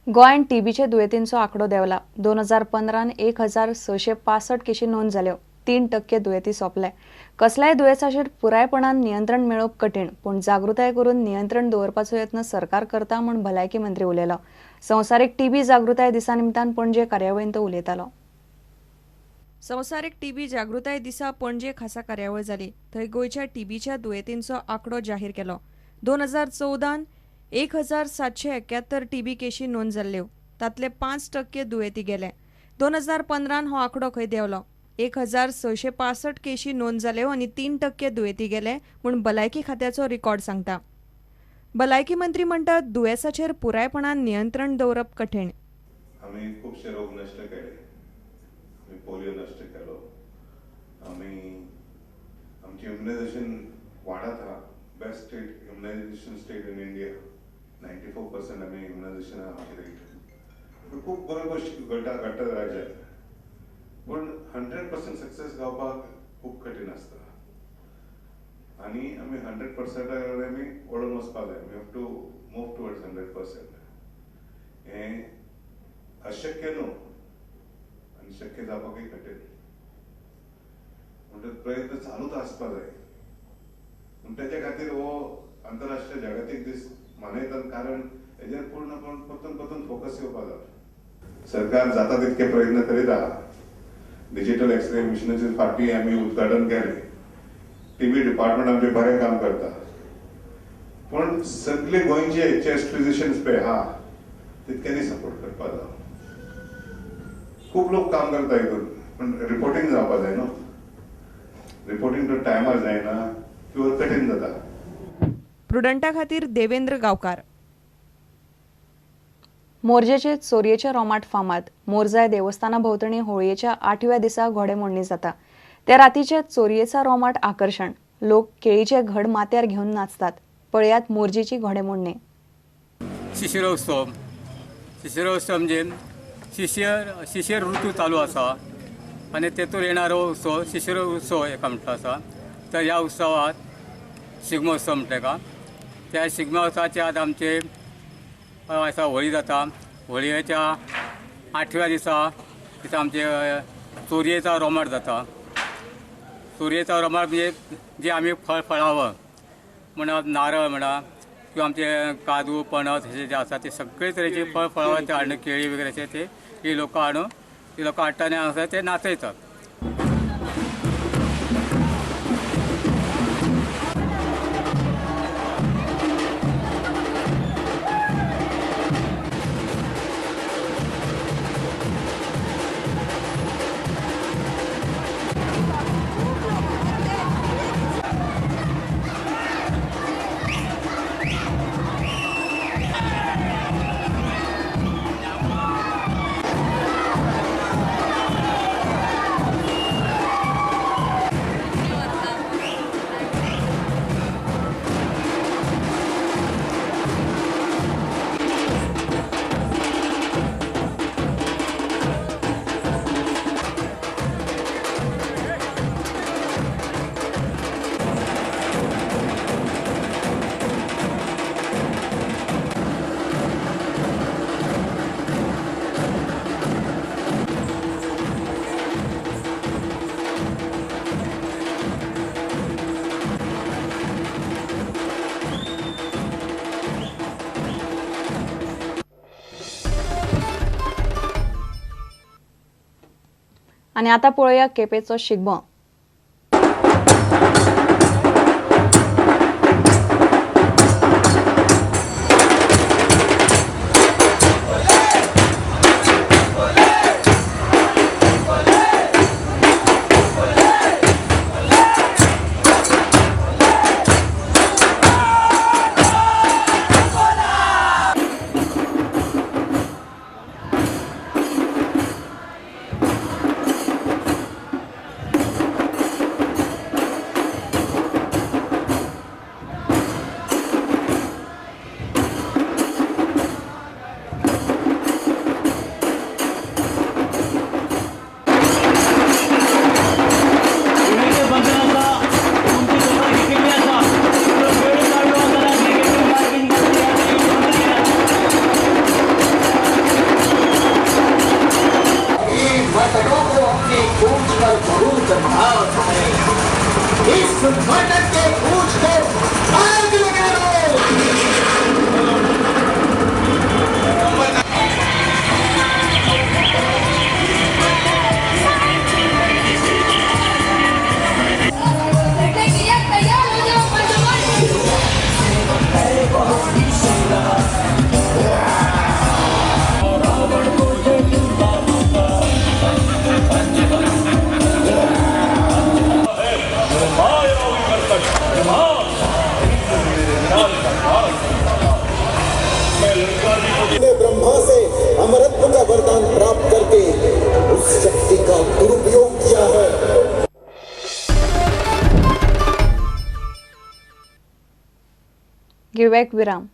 गोंयांत टीबीचे दुयेंतींचो आंकडो देंवला. 2015 1665 केशी नोंद जाल्यो. 3% दुयेंती सोंपले. कसल्याय दुयेंसाचेर पुरायपणान नियंत्रण मेळोवप कठीण, पूण जागृताय करून नियंत्रण दवरपाचो यत्न सरकार करता म्हूण भलायकी मंत्री उलयलो. संवसारीक टीबी जागृताय दिसा निमतान पणजे कार्यावळींत तो उलयतालो. संवसारीक टीबी जागृताय दिसा पणजे खासा कार्यावळ जाली. थंय गोंयच्या टीबीच्या दुयेंतींचो आंकडो जाहीर केलो. 2014 1771 टीबी केशी नोंद जाल्ल्यो. तातले 5% दुयेंती गेले. 2015 हो आंकडो खंय देंवलो. 1665 केशी नोंद जाल्यो आनी 3% दुयेंती गेले म्हूण भलायकी खात्याचो रिकॉर्ड सांगता. भलायकी मंत्री म्हणटात दुयेंसाचेर पुरायपणान नियंत्रण दवरप कठीण. आमी खुबशे रोग नश्ट केले. आमी पोलियो नश्ट केलो. आमी आमची इम्युनायझेशन वाडत आहा. Best state immunization state in India. 94% आमी इम्युनायझेशन आमची रेट. खूब बऱ्यो गोश्टी घडटा घडटा राज्यांत, पूण 100% सक्सेस गावपाक खूब कठीण आसता आनी आमी 100% कडेन आमी वळून वचपाक जाय. We have to move towards 100%. हें अशक्य न्हू आनी शक्य जावपाकूय कठीण, म्हणटकच प्रयत्न चालूच आसपाक जाय. पूण तेच्या खातीर हो आंतरराष्ट्रीय जागतीक दीस मनयतात, कारण हेजेर पूर्णपण परतून परतून फोकस येवपाक जाय. सरकार जाता तितके प्रयत्न करीत आहा. डिजिटल एक्सरे मिशनाचे फाटीं आमी उद्घाटन केलें. टीबी डिपार्टमेंट आमचें बरें काम करता, पूण सगळे गोंयचे चेस्ट फिजिशियन्स पळय आहा तितक्यांनी सपोर्ट करपाक जाय. खूब लोक काम करता हितून, पूण रिपोर्टींग जावपाक जाय न्हू. रिपोर्टींग तो टायमार जायना, क्युअर कठीण जाता. प्रुडंटा खातीर देवेंद्र गांवकार. मोरजेचे चोरयेच्या रोमाट फामाद मोरजाय देवस्थाना भोंवतणी होळयेच्या 8व्या दिसा घोडेमोडणी जाता. त्या रातीचे चोरयेचा रोमाट आकर्शण. लोक केळीचे घड माथ्यार घेवन नाचतात. पळयात मोरजेची घोडेमोडणी. शिशिरोत्सव. शिशिरोत्सव म्हणजे शिशिर ऋतू चालू आसा आनी तेतूर येणारो उत्सव शिशिर उत्सव हेका म्हणटा आसा. तर ह्या उत्सवात शिगमोत्सव म्हणटा तेका. त्या शिगमोत्सवाच्या आत आमचे आसा होळी जाता. होळयेच्या 8व्या दिसा दिसा आमचे चोरयेचो रोमाट जाता. चोरयेचो रोमाट म्हणजे जे आमी फळावळ म्हणा, नारळ म्हणा, किंवा आमचे काजू पणस अशे जे आसा ते सगळे तरेचे फळावळ ते हाडून, केळी वगैरे अशे ते ही लोकां हाडून ती लोकां हाडटा आनी हांगासर ते नाचयतात. आनी आतां पळोवया केपेंचो शिगमो. ने ब्रह्मा से अमरत्व का वरदान प्राप्त करके उस शक्ति का दुरुपयोग किया है। घेऊया एक विराम।